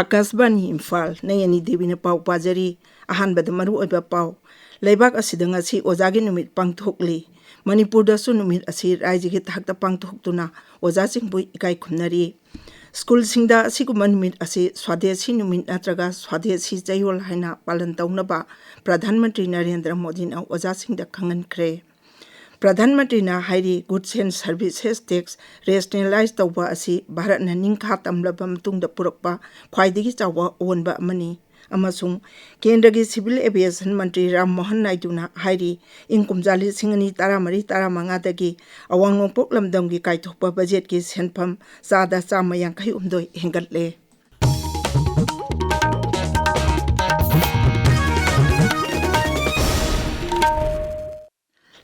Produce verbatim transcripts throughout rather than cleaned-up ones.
ꯑꯀꯥꯁꯕꯥꯅꯤ ꯏꯝꯐꯥꯜ, ꯅꯌꯅꯤ ꯗꯦꯕꯤꯅ ꯄꯥꯎ ꯄꯥꯖꯔꯤ꯫ ꯑꯍꯥꯟꯕꯗ ꯃꯔꯨꯑꯣꯏꯕ ꯄꯥꯎ꯫ ꯂꯩꯕꯥꯛ ꯑꯁꯤꯗ ꯉꯁꯤ ꯑꯣꯖꯥꯒꯤ ꯅꯨꯃꯤꯠ ꯄꯥꯡꯊꯣꯛꯂꯤ꯫ ꯃꯅꯤꯄꯨꯔꯗꯁꯨ ꯅꯨꯃꯤꯠ ꯑꯁꯤ ꯔꯥꯏꯖꯒꯤ ꯊꯥꯛꯇ ꯄꯥꯡꯊꯣꯛꯇꯨꯅ ꯑꯣꯖꯥꯁꯤꯡꯕꯨ ꯏꯀꯥꯏ ꯈꯨꯝꯅꯔꯤ꯫ ꯁ꯭ꯀꯨꯜꯁꯤꯡꯗ ꯑꯁꯤꯒꯨꯝꯕ ꯅꯨꯃꯤꯠ ꯑꯁꯤ ꯁ꯭ꯋꯥꯗꯦꯁꯤ ꯅꯨꯃꯤꯠ ꯅꯠꯇ꯭ꯔꯒ ꯁ꯭ꯋꯥꯗꯦꯁꯤ ꯆꯌꯣꯜ ꯍꯥꯏꯅ ꯄꯥꯂꯟ ꯇꯧꯅꯕ ꯄ꯭ꯔꯙꯥꯟ ꯃꯟꯇ꯭ꯔꯤ ꯅꯔꯦꯟꯗ꯭ꯔ ꯃꯣꯗꯤꯅ ꯑꯣꯖꯥꯁꯤꯡꯗ ꯈꯪꯍꯟꯈ꯭ꯔꯦ꯫ ꯄ꯭ꯔꯙꯥꯟ ꯃꯟꯇ꯭ꯔꯤꯅ ꯍꯥꯏꯔꯤ, Goods and Services Tax rationalize ꯇꯧꯕ ꯑꯁꯤ ꯚꯥꯔꯠꯅ ꯅꯤꯡꯈꯥ ꯇꯝꯂꯕ ꯃꯇꯨꯡꯗ ꯄꯨꯔꯛꯄ ꯈ꯭ꯋꯥꯏꯗꯒꯤ ꯆꯥꯎꯕ ꯑꯑꯣꯟꯕ ꯑꯃꯅꯤ꯫ ꯑꯃꯁꯨꯡ ꯀꯦꯟꯗ꯭ꯔꯒꯤ Civil Aviation ꯃꯟꯇ꯭ꯔꯤ ꯔꯥꯝ ꯃꯣꯍꯟ ꯅꯥꯏꯗꯨꯅ ꯍꯥꯏꯔꯤ, ꯏꯪ ꯀꯨꯝꯖꯥ ꯂꯤꯁꯤꯡ ꯑꯅꯤ ꯇꯔꯥꯃꯔꯤ ꯇꯔꯥꯃꯉꯥꯗꯒꯤ ꯑꯋꯥꯡ ꯅꯣꯡꯄꯣꯛ ꯂꯝꯗꯝꯒꯤ ꯀꯥꯏꯊꯣꯛꯄ ꯕꯖꯦꯠꯀꯤ ꯁꯦꯟꯐꯝ ꯆꯥꯗ ꯆꯥꯝꯃ ꯌꯥꯡꯈꯩ ꯍꯨꯝꯗꯣꯏ ꯍꯦꯟꯒꯠꯂꯦ꯫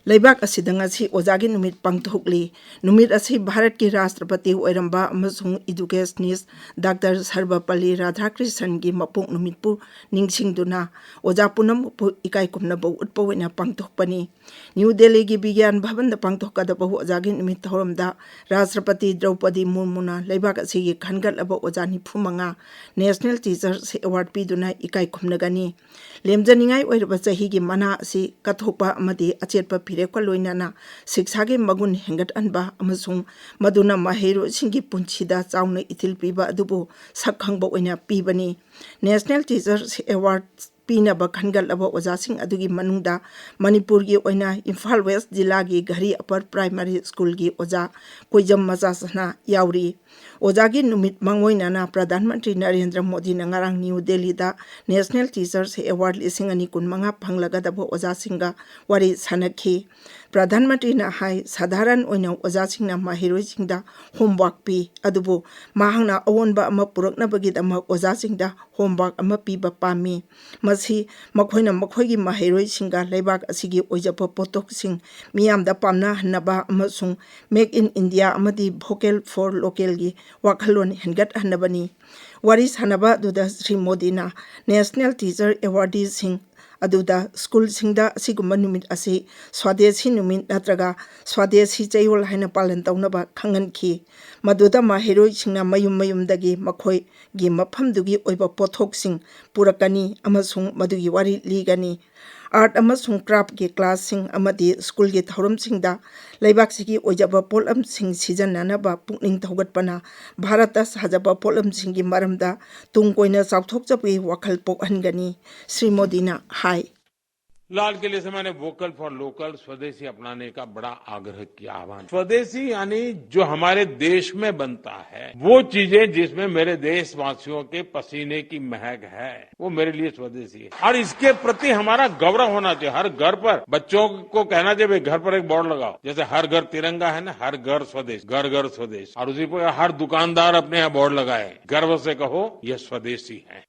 ꯂꯩꯕꯥꯛ ꯑꯁꯤꯗ ꯉꯁꯤ ꯑꯣꯖꯥꯒꯤ ꯅꯨꯃꯤꯠ ꯄꯥꯡꯊꯣꯛꯂꯤ꯫ ꯅꯨꯃꯤꯠ ꯑꯁꯤ ꯚꯥꯔꯠꯀꯤ ꯔꯥꯁꯇ꯭ꯔꯄꯇꯤ ꯑꯣꯏꯔꯝꯕ ꯑꯃꯁꯨꯡ educationist ꯗꯥꯛꯇꯔ ꯁꯔꯕꯄꯜꯂꯤ ꯔꯥꯙꯥꯀ꯭ꯔꯤꯁꯟꯒꯤ ꯃꯄꯣꯛ ꯅꯨꯃꯤꯠꯄꯨ ꯅꯤꯡꯁꯤꯡꯗꯨꯅ ꯑꯣꯖꯥ ꯄꯨꯝꯅꯃꯛꯄꯨ ꯏꯀꯥꯏ ꯈꯨꯝꯅꯕ ꯎꯠꯄ ꯑꯣꯏꯅ ꯄꯥꯡꯊꯣꯛꯄꯅꯤ꯫ ꯅ꯭ꯌꯨ ꯗꯦꯜꯂꯤꯒꯤ ꯕꯤꯒ꯭ꯌꯥꯟ ꯚꯕꯟꯗ ꯄꯥꯡꯊꯣꯛꯀꯗꯕ ꯑꯣꯖꯥꯒꯤ ꯅꯨꯃꯤꯠ ꯊꯧꯔꯝꯗ ꯔꯥꯁꯇ꯭ꯔꯄꯇꯤ ꯗ꯭ꯔꯧꯄꯗꯤ ꯃꯨꯔꯃꯨꯅ ꯂꯩꯕꯥꯛ ꯑꯁꯤꯒꯤ ꯈꯟꯒꯠꯂꯕ ꯑꯣꯖꯥ ꯅꯤꯐꯨ ꯃꯉꯥ National Teachers Award ꯄꯤꯗꯨꯅ ꯏꯀꯥꯏ ꯈꯨꯝꯅꯒꯅꯤ꯫ ꯂꯦꯝꯖꯅꯤꯡꯉꯥꯏ ꯑꯣꯏꯔꯕ ꯆꯍꯤꯒꯤ ꯃꯅꯥ ꯑꯁꯤ ꯀꯠꯊꯣꯛꯄ ꯑꯃꯗꯤ ꯑꯆꯦꯠꯄ ꯐꯤꯔꯦꯞꯀ ꯂꯣꯏꯅꯅ ꯁꯤꯛꯁꯥꯒꯤ ꯃꯒꯨꯟ ꯍꯦꯟꯒꯠꯍꯟꯕ ꯑꯃꯁꯨꯡ ꯃꯗꯨꯅ ꯃꯍꯩꯔꯣꯏꯁꯤꯡꯒꯤ ꯄꯨꯟꯁꯤꯗ ꯆꯥꯎꯅ ꯏꯊꯤꯜ ꯄꯤꯕ ꯑꯗꯨꯕꯨ ꯁꯛ ꯈꯪꯕ ꯑꯣꯏꯅ ꯄꯤꯕꯅꯤ꯫ National Teachers Award ꯄꯤꯅꯕ ꯈꯟꯒꯠꯂꯕ ꯑꯣꯖꯥꯁꯤꯡ ꯑꯗꯨꯒꯤ ꯃꯅꯨꯡꯗ ꯃꯅꯤꯄꯨꯔꯒꯤ ꯑꯣꯏꯅ ꯏꯝꯐꯥꯜ ꯋꯦꯁ ꯖꯤꯂꯥꯒꯤ ꯘꯔꯤ ꯑꯄꯔ ꯄ꯭ꯔꯥꯏꯃꯥꯔꯤ ꯁ꯭ꯀꯨꯜꯒꯤ ꯑꯣꯖꯥ ꯀꯣꯏꯖꯝ ꯃꯆꯥꯁꯅꯥ ꯌꯥꯎꯔꯤ꯫ ꯑꯣꯖꯥꯒꯤ ꯅꯨꯃꯤꯠ ꯃꯥꯡꯑꯣꯏꯅꯅ ꯄ꯭ꯔꯙꯥꯟ ꯃꯟꯇ꯭ꯔꯤ ꯅꯔꯦꯟꯗ꯭ꯔ ꯃꯣꯗꯤꯅ ꯉꯔꯥꯡ ꯅ꯭ꯌꯨ ꯗꯦꯜꯂꯤꯗ National Teachers Award ꯂꯤꯁꯤꯡ ꯑꯅꯤ ꯀꯨꯟꯃꯉꯥ ꯐꯪꯂꯒꯗꯕ ꯑꯣꯖꯥꯁꯤꯡꯒ ꯋꯥꯔꯤ ꯁꯥꯅꯈꯤ꯫ ꯄ꯭ꯔꯙꯥꯟ ꯃꯟꯇ꯭ꯔꯤꯅ ꯍꯥꯏ, ꯁꯥꯙꯥꯔꯟ ꯑꯣꯏꯅ ꯑꯣꯖꯥꯁꯤꯡꯅ ꯃꯍꯩꯔꯣꯏꯁꯤꯡꯗ homework ꯄꯤ, ꯑꯗꯨꯕꯨ ꯃꯍꯥꯛꯅ ꯑꯑꯣꯟꯕ ꯑꯃ ꯄꯨꯔꯛꯅꯕꯒꯤꯗꯃꯛ ꯑꯣꯖꯥꯁꯤꯡꯗ homework ꯑꯃ ꯄꯤꯕ ꯄꯥꯝꯃꯤ꯫ ꯃꯁꯤ ꯃꯈꯣꯏꯅ ꯃꯈꯣꯏꯒꯤ ꯃꯍꯩꯔꯣꯏꯁꯤꯡꯒ ꯂꯩꯕꯥꯛ ꯑꯁꯤꯒꯤ ꯑꯣꯏꯖꯕ ꯄꯣꯠꯊꯣꯛꯁꯤꯡ ꯃꯤꯌꯥꯝꯗ ꯄꯥꯝꯅꯍꯟꯅꯕ ꯑꯃꯁꯨꯡ Make in India ꯑꯃꯗꯤ Vocal for Localꯒꯤ ꯋꯥꯈꯜꯂꯣꯟ ꯍꯦꯟꯒꯠꯍꯟꯅꯕꯅꯤ꯫ ꯋꯥꯔꯤ ꯁꯥꯅꯕ ꯑꯗꯨꯗ ꯁ꯭ꯔꯤ ꯃꯣꯗꯤꯅ National Teacher Awardꯁꯤꯡ ꯑꯗꯨꯗ ꯁ꯭ꯀꯨꯜꯁꯤꯡꯗ ꯑꯁꯤꯒꯨꯝꯕ ꯅꯨꯃꯤꯠ ꯑꯁꯤ ꯁ꯭ꯋꯥꯗꯦꯁꯤ ꯅꯨꯃꯤꯠ ꯅꯠꯇ꯭ꯔꯒ ꯁ꯭ꯋꯥꯗꯦꯁꯤ ꯆꯌꯣꯜ ꯍꯥꯏꯅ ꯄꯥꯂꯟ ꯇꯧꯅꯕ ꯈꯪꯍꯟꯈꯤ꯫ ꯃꯗꯨꯗ ꯃꯍꯩꯔꯣꯏꯁꯤꯡꯅ ꯃꯌꯨꯝ ꯃꯌꯨꯝꯗꯒꯤ ꯃꯈꯣꯏꯒꯤ ꯃꯐꯝꯗꯨꯒꯤ ꯑꯣꯏꯕ ꯄꯣꯠꯊꯣꯛꯁꯤꯡ ꯄꯨꯔꯛꯀꯅꯤ ꯑꯃꯁꯨꯡ ꯃꯗꯨꯒꯤ ꯋꯥꯔꯤ ꯂꯤꯒꯅꯤ꯫ ꯑꯥꯔꯠ ꯑꯃꯁꯨꯡ ꯀ꯭ꯔꯥꯐꯀꯤ ꯀ꯭ꯂꯥꯁꯁꯤꯡ ꯑꯃꯗꯤ ꯁ꯭ꯀꯨꯜꯒꯤ ꯊꯧꯔꯝꯁꯤꯡꯗ ꯂꯩꯕꯥꯛꯁꯤꯒꯤ ꯑꯣꯏꯖꯕ ꯄꯣꯠꯂꯝꯁꯤꯡ ꯁꯤꯖꯤꯟꯅꯅꯕ ꯄꯨꯛꯅꯤꯡ ꯊꯧꯒꯠꯄꯅ ꯚꯥꯔꯠꯇ ꯁꯥꯖꯕ ꯄꯣꯠꯂꯝꯁꯤꯡꯒꯤ ꯃꯔꯝꯗ ꯇꯨꯡ ꯀꯣꯏꯅ ꯆꯥꯎꯊꯣꯛꯆꯕꯒꯤ ꯋꯥꯈꯜ ꯄꯣꯛꯍꯟꯒꯅꯤ, ꯁ꯭ꯔꯤ ꯃꯣꯗꯤꯅ ꯍꯥꯏ꯫ लाल किले से मैंने वोकल फॉर लोकल, स्वदेशी अपनाने का बड़ा आग्रह किया, आह्वान। स्वदेशी यानी जो हमारे देश में बनता है, वो चीजें जिसमें मेरे देशवासियों के पसीने की महक है, वो मेरे लिए स्वदेशी है। और इसके प्रति हमारा गौरव होना चाहिए। हर घर पर बच्चों को कहना चाहिए, "भाई, घर पर एक बोर्ड लगाओ, जैसे हर घर तिरंगा है ना, हर घर स्वदेश, घर घर स्वदेश।" और उसी पर हर दुकानदार अपने यहाँ बोर्ड लगाए, गर्व से कहो, "यह स्वदेशी है।"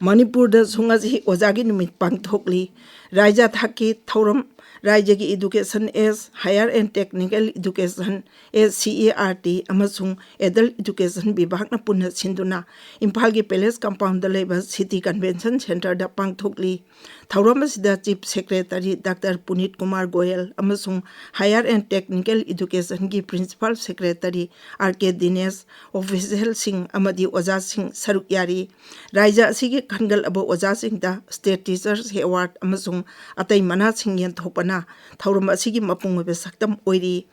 ꯃꯅꯤꯄꯨꯔꯗꯁꯨ ꯉꯁꯤ ꯑꯣꯖꯥꯒꯤ ꯅꯨꯃꯤꯠ ꯄꯥꯡꯊꯣꯛꯂꯤ꯫ ꯔꯥꯏꯖ ꯊꯥꯛꯀꯤ ꯊꯧꯔꯝ, ꯔꯥꯏꯖꯒꯤ Education as Higher and Technical Education, S C E R T, ꯑꯃꯁꯨꯡ Adult Education ꯕꯤꯚꯥꯒꯅ ꯄꯨꯟꯅ ꯁꯤꯟꯗꯨꯅ ꯏꯝꯐꯥꯜꯒꯤ ꯄꯦꯂꯦꯁ ꯀꯝꯄꯥꯎꯟꯗ ꯂꯩꯕ ꯁꯤꯇꯤ ꯀꯟꯚꯦꯟꯁꯟ ꯁꯦꯟꯇꯔꯗ ꯄꯥꯡꯊꯣꯛꯂꯤ꯫ ꯊꯧꯔꯝ ꯑꯁꯤꯗ Chief Secretary Doctor ꯄꯨꯅꯤꯠ Kumar Goyal ꯑꯃꯁꯨꯡ Higher and Technical Educationꯒꯤ Principal Secretary R K ꯗꯤꯅꯦꯁ, ꯑꯣꯐꯤꯁꯤꯌꯦꯜꯁꯤꯡ ꯑꯃꯗꯤ ꯑꯣꯖꯥꯁꯤꯡ ꯁꯔꯨꯛ ꯌꯥꯔꯤ꯫ ꯔꯥꯏꯖ ꯑꯁꯤꯒꯤ ꯈꯟꯒꯠꯂꯕ ꯑꯣꯖꯥꯁꯤꯡꯗ State Teachers Award ꯑꯃꯁꯨꯡ ꯑꯇꯩ ꯃꯅꯥꯁꯤꯡ ꯌꯦꯟꯊꯣꯛꯄꯅ ꯊꯧꯔꯝ ꯑꯁꯤꯒꯤ ꯃꯄꯨꯡ ꯑꯣꯏꯕ ꯁꯛꯇꯝ ꯑꯣꯏꯔꯤ꯫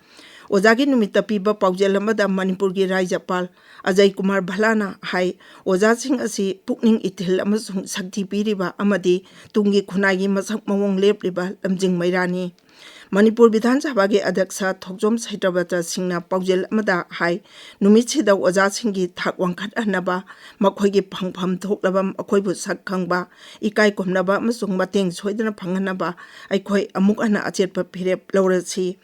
ꯑꯣꯖꯥꯒꯤ ꯅꯨꯃꯤꯠꯇ ꯄꯤꯕ ꯄꯥꯎꯖꯦꯜ ꯑꯃꯗ ꯃꯅꯤꯄꯨꯔꯒꯤ ꯔꯥꯏꯖꯄꯥꯜ ꯑꯖꯌ ꯀꯨꯃꯥꯔ ꯚꯜꯂꯥꯅ ꯍꯥꯏ, ꯑꯣꯖꯥꯁꯤꯡ ꯑꯁꯤ ꯄꯨꯛꯅꯤꯡ ꯏꯊꯤꯜ ꯑꯃꯁꯨꯡ ꯁꯛꯇꯤ ꯄꯤꯔꯤꯕ ꯑꯃꯗꯤ ꯇꯨꯡꯒꯤ ꯈꯨꯟꯅꯥꯏꯒꯤ ꯃꯁꯛ ꯃꯑꯣꯡ ꯂꯦꯞꯂꯤꯕ ꯂꯝꯖꯤꯡ ꯃꯩꯔꯥꯅꯤ꯫ ꯃꯅꯤꯄꯨꯔ ꯕꯤꯙꯥꯟ ꯁꯚꯥꯒꯤ ꯑꯗ꯭ꯌꯛꯁ ꯊꯣꯛꯆꯣꯝ ꯁꯩꯇ꯭ꯔꯕꯇ ꯁꯤꯡꯅ ꯄꯥꯎꯖꯦꯜ ꯑꯃꯗ ꯍꯥꯏ, ꯅꯨꯃꯤꯠꯁꯤꯗ ꯑꯣꯖꯥꯁꯤꯡꯒꯤ ꯊꯥꯛ ꯋꯥꯡꯈꯠꯍꯟꯅꯕ, ꯃꯈꯣꯏꯒꯤ ꯐꯪꯐꯝ ꯊꯣꯛꯂꯕ ꯃꯈꯣꯏꯕꯨ ꯁꯛ ꯈꯪꯕ, ꯏꯀꯥꯏ ꯈꯨꯝꯅꯕ ꯑꯃꯁꯨꯡ ꯃꯇꯦꯡ ꯁꯣꯏꯗꯅ ꯐꯪꯍꯟꯅꯕ ꯑꯩꯈꯣꯏ ꯑꯃꯨꯛ ꯍꯟꯅ ꯑꯆꯦꯠꯄ ꯐꯤꯔꯦꯞ ꯂꯧꯔꯁꯤ꯫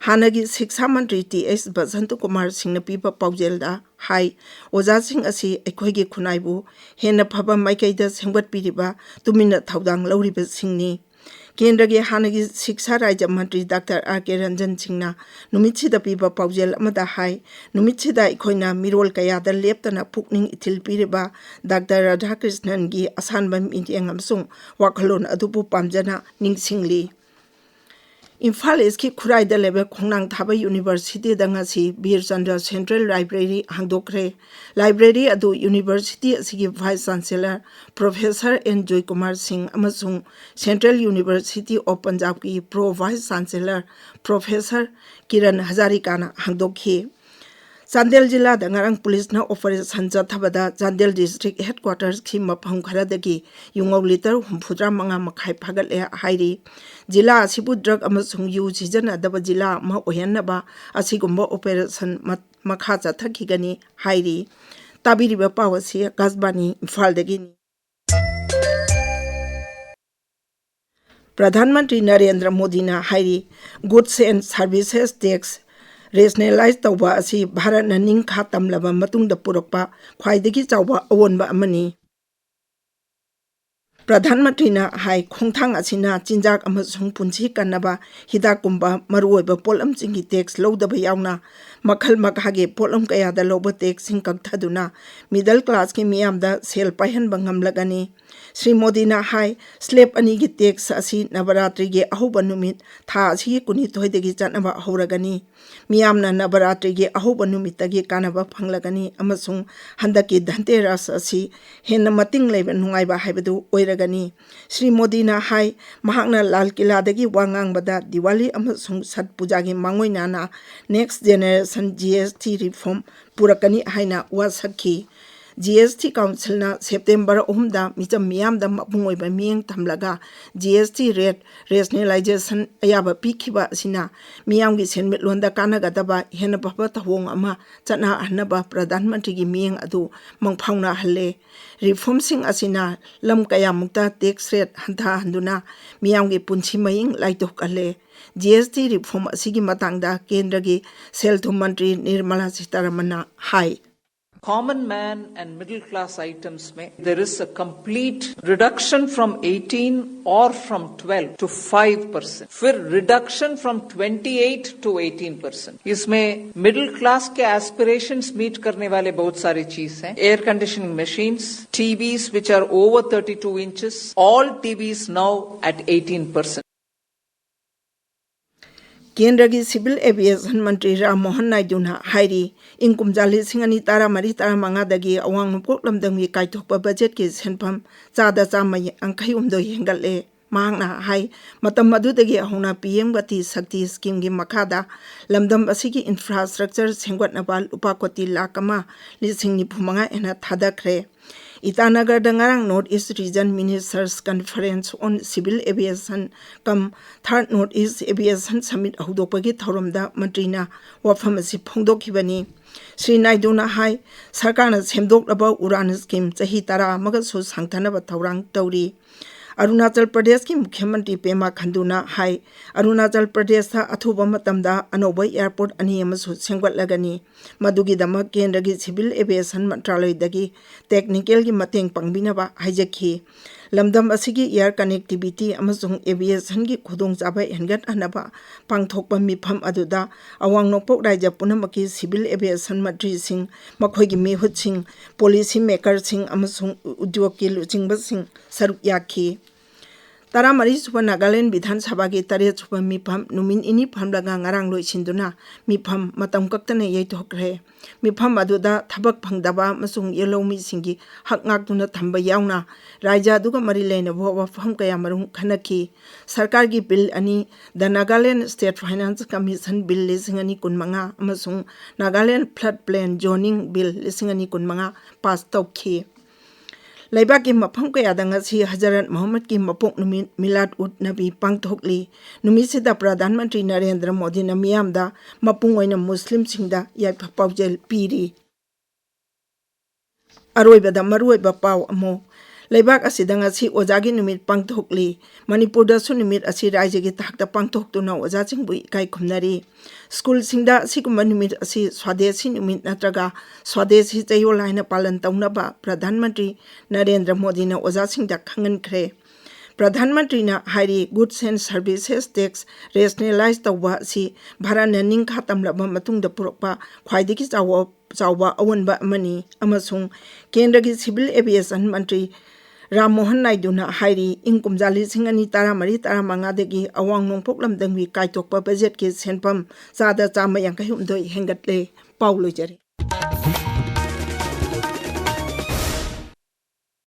ꯍꯥꯟꯅꯒꯤ ꯁꯤꯛꯁꯥ ꯃꯟꯇ꯭ꯔꯤ ꯇꯤ ꯑꯩꯆ ꯕꯁꯟꯇ ꯀꯨꯃꯥꯔ ꯁꯤꯡꯅ ꯄꯤꯕ ꯄꯥꯎꯖꯦꯜꯗ ꯍꯥꯏ, ꯑꯣꯖꯥꯁꯤꯡ ꯑꯁꯤ ꯑꯩꯈꯣꯏꯒꯤ ꯈꯨꯟꯅꯥꯏꯕꯨ ꯍꯦꯟꯅ ꯐꯕ ꯃꯥꯏꯀꯩꯗ ꯁꯦꯝꯒꯠꯄꯤꯔꯤꯕ, ꯇꯨꯃꯤꯟꯅ ꯊꯧꯗꯥꯡ ꯂꯧꯔꯤꯕꯁꯤꯡꯅꯤ꯫ ꯀꯦꯟꯗ꯭ꯔꯒꯤ ꯍꯥꯟꯅꯒꯤ ꯁꯤꯛꯁꯥ ꯔꯥꯖ꯭ꯌ ꯃꯟꯇ꯭ꯔꯤ ꯗꯥꯛꯇꯔ ꯑꯥꯔ ꯀꯦ ꯔꯟꯖꯟ ꯁꯤꯡꯅ ꯅꯨꯃꯤꯠꯁꯤꯗ ꯄꯤꯕ ꯄꯥꯎꯖꯦꯜ ꯑꯃꯗ ꯍꯥꯏ, ꯅꯨꯃꯤꯠꯁꯤꯗ ꯑꯩꯈꯣꯏꯅ ꯃꯤꯔꯣꯜ ꯀꯌꯥꯗ ꯂꯦꯞꯇꯅ ꯄꯨꯛꯅꯤꯡ ꯏꯊꯤꯜ ꯄꯤꯔꯤꯕ ꯗꯥꯛꯇꯔ ꯔꯥꯙꯥꯀ꯭ꯔꯤꯁꯅꯟꯒꯤ ꯑꯁꯥꯟꯕ ꯃꯤꯠꯌꯦꯡ ꯑꯃꯁꯨꯡ ꯋꯥꯈꯜꯂꯣꯟ ꯑꯗꯨꯕꯨ ꯄꯥꯝꯖꯅ ꯅꯤꯡꯁꯤꯡꯂꯤ꯫ ꯏꯝꯐꯥꯜ ꯏꯁꯀꯤ ꯈꯨꯔꯥꯏꯗ ꯂꯩꯕ ꯈꯣꯡꯅꯥꯡ ꯊꯥꯕ ꯌꯨꯅꯤꯚꯔꯁꯤꯇꯤꯗ ꯉꯁꯤ ꯕꯤꯔ ꯆꯟꯗ꯭ꯔ ꯁꯦꯟꯇ꯭ꯔꯦꯜ ꯂꯥꯏꯕ꯭ꯔꯦꯔꯤ ꯍꯥꯡꯗꯣꯛꯈ꯭ꯔꯦ꯫ ꯂꯥꯏꯕ꯭ꯔꯦꯔꯤ ꯑꯗꯨ ꯌꯨꯅꯤꯚꯔꯁꯤꯇꯤ ꯑꯁꯤꯒꯤ vice chancellor professor N Joykumar Singh ꯑꯃꯁꯨꯡ ꯁꯦꯟꯇ꯭ꯔꯦꯜ ꯌꯨꯅꯤꯚꯔꯁꯤꯇꯤ ꯑꯣꯐ ꯄꯟꯖꯥꯕꯀꯤ pro vice chancellor professor Kiran ꯍꯖꯥꯔꯤꯀꯥꯅ ꯍꯥꯡꯗꯣꯛꯈꯤ꯫ ꯆꯥꯟꯗꯦꯜ ꯖꯤꯂꯥꯗ ꯉꯔꯥꯡ ꯄꯨꯂꯤꯁꯅ ꯑꯣꯄꯔꯦꯁꯟ ꯆꯠꯊꯕꯗ ꯆꯥꯟꯗꯦꯜ ꯗꯤꯁꯇ꯭ꯔꯤꯛ ꯍꯦꯗꯀ꯭ꯋꯥꯇꯔꯁꯀꯤ ꯃꯐꯝ ꯈꯔꯗꯒꯤ ꯌꯨꯉꯧ ꯂꯤꯇꯔ ꯍꯨꯝꯐꯨꯇꯔꯥ ꯃꯉꯥ ꯃꯈꯥꯏ ꯐꯥꯒꯠꯂꯦ ꯍꯥꯏꯔꯤ꯫ ꯖꯤꯂꯥ ꯑꯁꯤꯕꯨ ꯗ꯭ꯔꯒ ꯑꯃꯁꯨꯡ ꯌꯨ ꯁꯤꯖꯤꯟꯅꯗꯕ ꯖꯤꯂꯥ ꯑꯃ ꯑꯣꯏꯍꯟꯅꯕ ꯑꯁꯤꯒꯨꯝꯕ ꯑꯣꯄꯔꯦꯁꯟ ꯃ-, ꯃꯈꯥ ꯆꯠꯊꯈꯤꯒꯅꯤ ꯍꯥꯏꯔꯤ꯫ ꯇꯥꯕꯤꯔꯤꯕ ꯄꯥꯎ ꯑꯁꯤ ꯑꯀꯥꯁꯕꯥꯅꯤ ꯏꯝꯐꯥꯜꯗꯒꯤꯅꯤ꯫ ꯄ꯭ꯔꯙꯥꯟ ꯃꯟꯇ꯭ꯔꯤ ꯅꯔꯦꯟꯗ꯭ꯔ ꯃꯣꯗꯤꯅ ꯍꯥꯏꯔꯤ, Goods and Services Tax ꯔꯦꯁꯅꯦꯂꯥꯏꯖ ꯇꯧꯕ ꯑꯁꯤ ꯚꯥꯔꯠꯅ ꯅꯤꯡꯈꯥ ꯇꯝꯂꯕ ꯃꯇꯨꯡꯗ ꯄꯨꯔꯛꯄ ꯈ꯭ꯋꯥꯏꯗꯒꯤ ꯆꯥꯎꯕ ꯑꯑꯣꯟꯕ ꯑꯃꯅꯤ꯫ ꯄ꯭ꯔꯙꯥꯟ ꯃꯟꯇ꯭ꯔꯤꯅ ꯍꯥꯏ, ꯈꯣꯡꯊꯥꯡ ꯑꯁꯤꯅ ꯆꯤꯟꯖꯥꯛ ꯑꯃꯁꯨꯡ ꯄꯨꯟꯁꯤ ꯀꯟꯅꯕ ꯍꯤꯗꯥꯛꯀꯨꯝꯕ ꯃꯔꯨꯑꯣꯏꯕ ꯄꯣꯠꯂꯝꯁꯤꯡꯒꯤ ꯇꯦꯛꯁ ꯂꯧꯗꯕ ꯌꯥꯎꯅ ꯃꯈꯜ ꯃꯈꯥꯒꯤ ꯄꯣꯠꯂꯝ ꯀꯌꯥꯗ ꯂꯧꯕ ꯇꯦꯛꯁꯁꯤꯡ ꯀꯛꯊꯗꯨꯅ ꯃꯤꯗꯜ ꯀ꯭ꯂꯥꯁꯀꯤ ꯃꯤꯌꯥꯝꯗ ꯁꯦꯜ ꯄꯥꯏꯍꯟꯕ ꯉꯝꯂꯒꯅꯤ꯫ ꯁ꯭ꯔꯤ ꯃꯣꯗꯤꯅ ꯍꯥꯏ, ꯁ꯭ꯂꯦꯕ ꯑꯅꯤꯒꯤ ꯇꯦꯛꯁ ꯑꯁꯤ ꯅꯕꯔꯥꯇ꯭ꯔꯤꯒꯤ ꯑꯍꯧꯕ ꯅꯨꯃꯤꯠ, ꯊꯥ ꯑꯁꯤꯒꯤ ꯀꯨꯟꯅꯤꯊꯣꯏꯗꯒꯤ ꯆꯠꯅꯕ ꯍꯧꯔꯒꯅꯤ꯫ ꯃꯤꯌꯥꯝꯅ ꯅꯕꯔꯥꯇ꯭ꯔꯤꯒꯤ ꯑꯍꯧꯕ ꯅꯨꯃꯤꯠꯇꯒꯤ ꯀꯥꯟꯅꯕ ꯐꯪꯂꯒꯅꯤ ꯑꯃꯁꯨꯡ ꯍꯟꯗꯛꯀꯤ ꯙꯟꯇꯦꯔꯥꯁ ꯑꯁꯤ ꯍꯦꯟꯅ ꯃꯇꯤꯡ ꯂꯩꯕ ꯅꯨꯡꯉꯥꯏꯕ ꯍꯥꯏꯕꯗꯨ ꯑꯣꯏꯔꯒꯅꯤ꯫ ꯁ꯭ꯔꯤ ꯃꯣꯗꯤꯅ ꯍꯥꯏ, ꯃꯍꯥꯛꯅ ꯂꯥꯜ ꯀꯤꯂꯥꯗꯒꯤ ꯋꯥ ꯉꯥꯡꯕꯗ ꯗꯤꯋꯥꯂꯤ ꯑꯃꯁꯨꯡ ꯁꯠ ꯄꯨꯖꯥꯒꯤ ꯃꯥꯡꯑꯣꯏꯅꯅ next generation G S T reform ꯄꯨꯔꯛꯀꯅꯤ ꯍꯥꯏꯅ ꯋꯥꯁꯛꯈꯤ꯫ ꯖꯤ ꯑꯦꯁ ꯇꯤ ꯀꯥꯎꯟꯁꯤꯜꯅ ꯁꯦꯞꯇꯦꯝꯕꯔ ꯑꯍꯨꯝꯗ ꯃꯤꯆꯝ ꯃꯤꯌꯥꯝꯗ ꯃꯄꯨꯡ ꯑꯣꯏꯕ ꯃꯤꯠꯌꯦꯡ ꯊꯝꯂꯒ ꯖꯤ ꯑꯦꯁ ꯇꯤ ꯔꯦꯠ ꯔꯦꯁꯅꯦꯂꯥꯏꯖꯦꯁꯟ ꯑꯌꯥꯕ ꯄꯤꯈꯤꯕ ꯑꯁꯤꯅ ꯃꯤꯌꯥꯝꯒꯤ ꯁꯦꯟꯃꯤꯠꯂꯣꯟꯗ ꯀꯥꯟꯅꯒꯗꯕ ꯍꯦꯟꯅ ꯐꯕ ꯊꯧꯑꯣꯡ ꯑꯃ ꯆꯠꯅꯍꯟꯅꯕ ꯄ꯭ꯔꯙꯥꯟ ꯃꯟꯇ꯭ꯔꯤꯒꯤ ꯃꯤꯠꯌꯦꯡ ꯑꯗꯨ ꯃꯪꯐꯥꯎꯅꯍꯜꯂꯦ꯫ ꯔꯤꯐꯣꯔꯝꯁꯤꯡ ꯑꯁꯤꯅ ꯂꯝ ꯀꯌꯥꯃꯨꯛꯇ ꯇꯦꯛꯁ ꯔꯦꯠ ꯍꯟꯊꯍꯟꯗꯨꯅ ꯃꯤꯌꯥꯝꯒꯤ ꯄꯨꯟꯁꯤ ꯃꯍꯤꯡ ꯂꯥꯏꯊꯣꯛꯍꯜꯂꯦ꯫ ꯖꯤ ꯑꯦꯁ ꯇꯤ ꯔꯤꯐꯣꯔꯝ ꯑꯁꯤꯒꯤ ꯃꯇꯥꯡꯗ ꯀꯦꯟꯗ꯭ꯔꯒꯤ ꯁꯦꯜ ꯊꯨꯝ ꯃꯟꯇ꯭ꯔꯤ ꯅꯤꯔꯃꯂꯥ ꯁꯤꯇꯥꯔꯥꯃꯟꯅ ꯍꯥꯏ꯫ Common man and middle class items में there is a complete reduction from eighteen or from twelve to five percent, फिर reduction from twenty eight to eighteen percent. इसमें मिडिल क्लास के aspirations meet करने वाले बहुत सारे चीज हैं, air conditioning machines, TVs which are over thirty two inches, all TVs now at eighteen percent. ꯀꯦꯟꯗ꯭ꯔꯒꯤ ꯁꯤꯚꯤꯜ ꯑꯦꯚꯤꯌꯦꯁꯟ ꯃꯟꯇ꯭ꯔꯤ ꯔꯥꯝ ꯃꯣꯍꯟ ꯅꯥꯏꯗꯨꯅ ꯍꯥꯏꯔꯤ, ꯏꯪ ꯀꯨꯝꯖꯥ ꯂꯤꯁꯤꯡ ꯑꯅꯤ ꯇꯔꯥꯃꯔꯤ ꯇꯔꯥꯃꯉꯥꯗꯒꯤ ꯑꯋꯥꯡ ꯅꯣꯡꯄꯣꯛ ꯂꯝꯗꯝꯒꯤ ꯀꯥꯏꯊꯣꯛꯄ ꯕꯖꯦꯠꯀꯤ ꯁꯦꯟꯐꯝ ꯆꯥꯗ ꯆꯥꯝꯃ ꯌꯥꯡꯈꯩ ꯍꯨꯝꯗꯣꯏ ꯍꯦꯟꯒꯠꯂꯦ꯫ ꯃꯍꯥꯛꯅ ꯍꯥꯏ, ꯃꯇꯝ ꯑꯗꯨꯗꯒꯤ ꯍꯧꯅ ꯄꯤ ꯑꯦꯝ ꯒꯇꯤ ꯁꯛꯇꯤ ꯁ꯭ꯀꯤꯝꯒꯤ ꯃꯈꯥꯗ ꯂꯝꯗꯝ ꯑꯁꯤꯒꯤ ꯏꯟꯐ꯭ꯔꯥꯁ꯭ꯇ꯭ꯔꯛꯆꯔ ꯁꯦꯝꯒꯠꯅꯕ ꯂꯨꯄꯥ ꯀꯣꯇꯤ ꯂꯥꯈ ꯑꯃ ꯂꯤꯁꯤꯡ ꯅꯤꯐꯨ ꯃꯉꯥ ꯍꯦꯟꯅ ꯊꯥꯗꯈ꯭ꯔꯦ꯫ ꯏꯇꯥꯅꯒꯔꯗ ꯉꯔꯥꯡ North East Region Ministers Conference on Civil Aviation cum Third North East Aviation Summit ꯍꯧꯗꯣꯛꯄꯒꯤ ꯊꯧꯔꯝꯗ ꯃꯟꯇ꯭ꯔꯤꯅ ꯋꯥꯐꯝ ꯑꯁꯤ ꯐꯣꯡꯗꯣꯛꯈꯤꯕꯅꯤ꯫ ꯁ꯭ꯔꯤ ꯅꯥꯏꯗꯨꯅ ꯍꯥꯏ, ꯁꯔꯀꯥꯔꯅ ꯁꯦꯝꯗꯣꯛꯂꯕ ꯎꯔꯥꯟ ꯁ꯭ꯀꯤꯝ ꯆꯍꯤ ꯇꯔꯥ ꯑꯃꯒꯁꯨ ꯁꯥꯡꯊꯅꯕ ꯊꯧꯔꯥꯡ ꯇꯧꯔꯤ꯫ ꯑꯔꯨꯅꯥꯆꯜ ꯄ꯭ꯔꯗꯦꯁꯀꯤ ꯃꯨꯈ꯭ꯌ ꯃꯟꯇ꯭ꯔꯤ ꯄꯦꯃꯥ ꯈꯟꯗꯨꯅ ꯍꯥꯏ, ꯑꯔꯨꯅꯥꯆꯜ ꯄ꯭ꯔꯗꯦꯁꯇ ꯑꯊꯨꯕ ꯃꯇꯝꯗ ꯑꯅꯧꯕ ꯑꯦꯌꯥꯔꯄꯣꯔꯠ ꯑꯅꯤ ꯑꯃꯁꯨ ꯁꯦꯝꯒꯠꯂꯒꯅꯤ꯫ ꯃꯗꯨꯒꯤꯗꯃꯛ ꯀꯦꯟꯗ꯭ꯔꯒꯤ ꯁꯤꯚꯤꯜ ꯑꯦꯚꯤꯌꯦꯁꯟ ꯃꯟꯇ꯭ꯔꯥꯂꯌꯗꯒꯤ ꯇꯦꯛꯅꯤꯀꯦꯜꯒꯤ ꯃꯇꯦꯡ ꯄꯥꯡꯕꯤꯅꯕ ꯍꯥꯏꯖꯈꯤ꯫ ꯂꯝꯗꯝ ꯑꯁꯤꯒꯤ ꯑꯦꯌꯥꯔ ꯀꯅꯦꯛꯇꯤꯚꯤꯇꯤ ꯑꯃꯁꯨꯡ ꯑꯦꯚꯤꯌꯦꯁꯟꯒꯤ ꯈꯨꯗꯣꯡꯆꯥꯕ ꯍꯦꯟꯒꯠꯍꯟꯅꯕ ꯄꯥꯡꯊꯣꯛꯄ ꯃꯤꯐꯝ ꯑꯗꯨꯗ ꯑꯋꯥꯡ ꯅꯣꯡꯄꯣꯛ ꯔꯥꯏꯖ꯭ꯌ ꯄꯨꯝꯅꯃꯛꯀꯤ ꯁꯤꯚꯤꯜ ꯑꯦꯚꯤꯌꯦꯁꯟ ꯃꯟꯇ꯭ꯔꯤꯁꯤꯡ, ꯃꯈꯣꯏꯒꯤ ꯃꯤꯍꯨꯠꯁꯤꯡ, ꯄꯣꯂꯤꯁꯤ ꯃꯦꯀꯔꯁꯤꯡ ꯑꯃꯁꯨꯡ ꯎꯗ꯭ꯌꯣꯒꯀꯤ ꯂꯨꯆꯤꯡꯕꯁꯤꯡ ꯁꯔꯨꯛ ꯌꯥꯈꯤ꯫ ꯇꯔꯥꯃꯔꯤ ꯁꯨꯕ ꯅꯥꯒꯥꯂꯦꯟ ꯕꯤꯙꯥꯟ ꯁꯚꯥꯒꯤ ꯇꯔꯦꯠ ꯁꯨꯕ ꯃꯤꯐꯝ ꯅꯨꯃꯤꯠ ꯅꯤꯅꯤ ꯐꯝꯂꯒ ꯉꯔꯥꯡ ꯂꯣꯏꯁꯤꯟꯗꯨꯅ ꯃꯤꯐꯝ ꯃꯇꯝ ꯀꯛꯇꯅ ꯌꯩꯊꯣꯛꯈ꯭ꯔꯦ꯫ ꯃꯤꯐꯝ ꯑꯗꯨꯗ ꯊꯕꯛ ꯐꯪꯗꯕ ꯑꯃꯁꯨꯡ ꯌꯦꯜꯍꯧꯃꯤꯁꯤꯡꯒꯤ ꯍꯛ ꯉꯥꯛꯇꯨꯅ ꯊꯝꯕ ꯌꯥꯎꯅ ꯔꯥꯏꯖ꯭ꯌ ꯑꯗꯨꯒ ꯃꯔꯤ ꯂꯩꯅꯕ ꯋꯥꯐꯝ ꯀꯌꯥ ꯃꯔꯨꯝ ꯈꯟꯅꯈꯤ꯫ ꯁꯔꯀꯥꯔꯒꯤ ꯕꯤꯜ ꯑꯅꯤ, The Nagaland State Finance Commission Bill ꯂꯤꯁꯤꯡ ꯑꯅꯤ ꯀꯨꯟꯃꯉꯥ ꯑꯃꯁꯨꯡ Nagaland Flood Plain Zoning Bill ꯂꯤꯁꯤꯡ ꯑꯅꯤ ꯀꯨꯟꯃꯉꯥ ꯄꯥꯁ ꯇꯧꯈꯤ꯫ ꯂꯩꯕꯥꯛꯀꯤ ꯃꯐꯝ ꯀꯌꯥꯗ ꯉꯁꯤ ꯍꯖꯔꯠ ꯃꯨꯍꯝꯃꯗꯀꯤ ꯃꯄꯣꯛ ꯅꯨꯃꯤꯠ ꯃꯤꯂꯥꯗ ꯎꯠ ꯅꯕꯤ ꯄꯥꯡꯊꯣꯛꯂꯤ꯫ ꯅꯨꯃꯤꯠꯁꯤꯗ ꯄ꯭ꯔꯙꯥꯟ ꯃꯟꯇ꯭ꯔꯤ ꯅꯔꯦꯟꯗ꯭ꯔ ꯃꯣꯗꯤꯅ ꯃꯤꯌꯥꯝꯗ, ꯃꯄꯨꯡ ꯑꯣꯏꯅ ꯃꯨꯁꯂꯤꯝꯁꯤꯡꯗ ꯌꯥꯏꯐ ꯄꯥꯎꯖꯦꯜ ꯄꯤꯔꯤ꯫ ꯑꯔꯣꯏꯕꯗ ꯃꯔꯨꯑꯣꯏꯕ ꯄꯥꯎ ꯑꯃꯨꯛ꯫ ꯂꯩꯕꯥꯛ ꯑꯁꯤꯗ ꯉꯁꯤ ꯑꯣꯖꯥꯒꯤ ꯅꯨꯃꯤꯠ ꯄꯥꯡꯊꯣꯛꯂꯤ꯫ ꯃꯅꯤꯄꯨꯔꯗꯁꯨ ꯅꯨꯃꯤꯠ ꯑꯁꯤ ꯔꯥꯏꯖ꯭ꯌꯒꯤ ꯊꯥꯛꯇ ꯄꯥꯡꯊꯣꯛꯇꯨꯅ ꯑꯣꯖꯥꯁꯤꯡꯕꯨ ꯏꯀꯥꯏ ꯈꯨꯝꯅꯔꯤ꯫ ꯁ꯭ꯀꯨꯜꯁꯤꯡꯗ ꯑꯁꯤꯒꯨꯝꯕ ꯅꯨꯃꯤꯠ ꯑꯁꯤ ꯁ꯭ꯋꯥꯗꯦꯁꯤ ꯅꯨꯃꯤꯠ ꯅꯠꯇ꯭ꯔꯒ ꯁ꯭ꯋꯥꯗꯦꯁꯤ ꯆꯌꯣꯜ ꯍꯥꯏꯅ ꯄꯥꯂꯟ ꯇꯧꯅꯕ ꯄ꯭ꯔꯙꯥꯟ ꯃꯟꯇ꯭ꯔꯤ ꯅꯔꯦꯟꯗ꯭ꯔ ꯃꯣꯗꯤꯅ ꯑꯣꯖꯥꯁꯤꯡꯗ ꯈꯪꯍꯟꯈ꯭ꯔꯦ꯫ ꯄ꯭ꯔꯙꯥꯟ ꯃꯟꯇ꯭ꯔꯤꯅ ꯍꯥꯏꯔꯤ, Goods and Services Tax rationalize ꯇꯧꯕ ꯑꯁꯤ ꯚꯥꯔꯠꯅ ꯅꯤꯡꯈꯥ ꯇꯝꯂꯕ ꯃꯇꯨꯡꯗ ꯄꯨꯔꯛꯄ ꯈ꯭ꯋꯥꯏꯗꯒꯤ ꯆꯥꯎꯕ, ꯆꯥꯎꯕ ꯑꯑꯣꯟꯕ ꯑꯃꯅꯤ ꯑꯃꯁꯨꯡ ꯀꯦꯟꯗ꯭ꯔꯒꯤ Civil Aviation ꯃꯟꯇ꯭ꯔꯤ ꯔꯥꯝ ꯃꯣꯍꯟ ꯅꯥꯏꯗꯨꯅ ꯍꯥꯏꯔꯤ, ꯏꯪ ꯀꯨꯝꯖꯥ ꯂꯤꯁꯤꯡ ꯑꯅꯤ ꯇꯔꯥꯃꯔꯤ ꯇꯔꯥꯃꯉꯥꯗꯒꯤ ꯑꯋꯥꯡ ꯅꯣꯡꯄꯣꯛ ꯂꯝꯗꯝꯒꯤ ꯀꯥꯏꯊꯣꯛꯄ ꯕꯖꯦꯠꯀꯤ ꯁꯦꯟꯐꯝ ꯆꯥꯗ ꯆꯥꯝꯃ ꯌꯥꯡꯈꯩ ꯍꯨꯝꯗꯣꯏ ꯍꯦꯟꯒꯠꯂꯦ꯫ ꯄꯥꯎ ꯂꯣꯏꯖꯔꯦ꯫